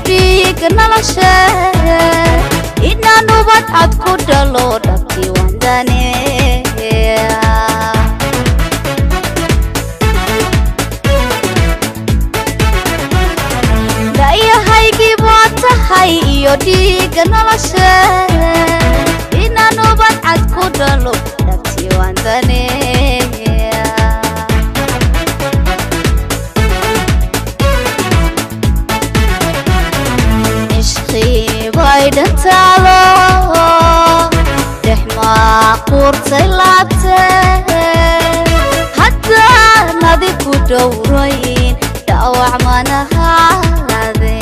Dhiiga nolosha inaan ubad cad ku dhalo dhabtii waan daneeya. Dhayahaygii baad tahay iyo dhiiga nolosha inaan ubad cad ku dhalo dhabtii waan daneeya. Baydhantaalo dhex maquurtay laabtee haddaan adiku dhowrayn dhaawac manahaade.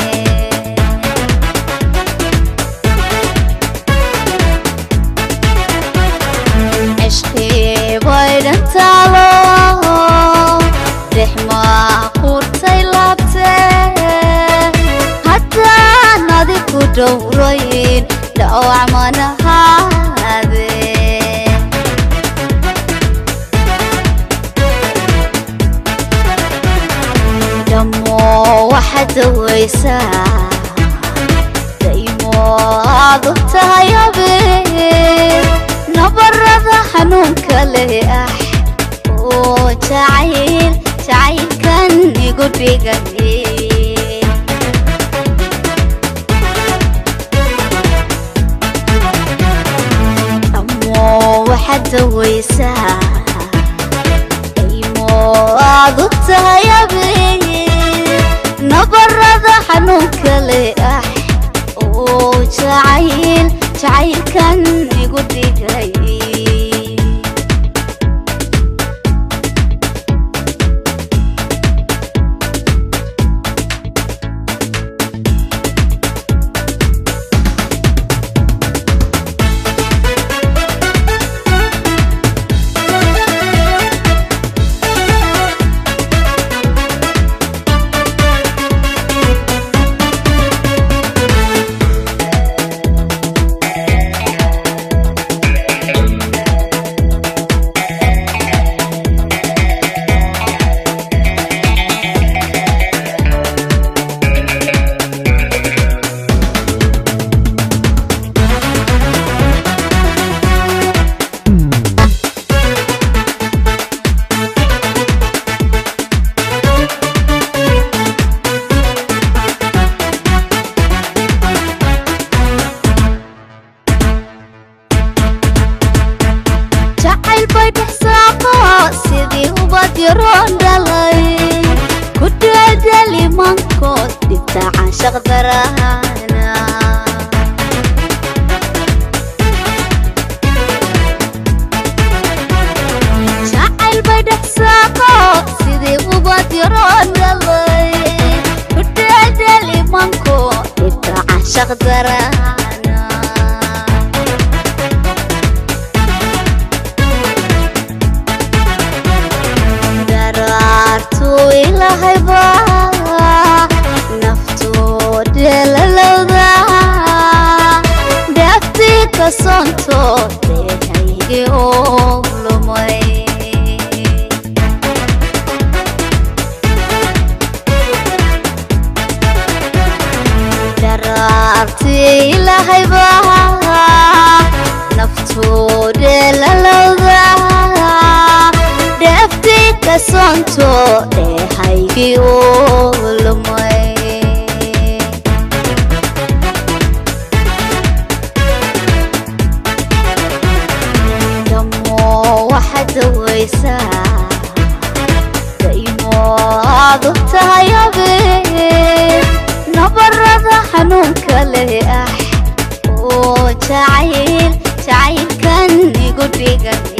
Cishqii baydhantaalo dhex maquurtay laabtee haddaan adiku dhowrayn dhaawac manahaade. Dhammo waxaad dawaysaa daymo aad u tahay habeen nabarada xanuunka leh ah oo jacayl jacaylkan igu dhigay. Dhammo waxaad dawaysaa daymo aad u tahay habeen nabarada xanuunka leh ah oo jacayl jacaylkan igu dhigay. Jacayl bay dhex saaqo sidii ubad yaroon dhalay ku dheeldheelimankood dhibta caanshaq darahana. Jacayl bay dhex saaqo sidii ubad yaroon dhalay ku dheeldheelimankood dhibta caanshaq darahana. Daraartu ilahayba naftu dheelalowda dhaaftii ka soonto deehaygii oo lumay. Daraartii ilahayba naftu dheelalowda dhaaftii ka soonto dheehaygii oo lumay. Dhammo waxaad dawaysaa daymo aad u tahay habeen nabarada xanuunka leh ah oo jacayl jacaylkan igu dhigay.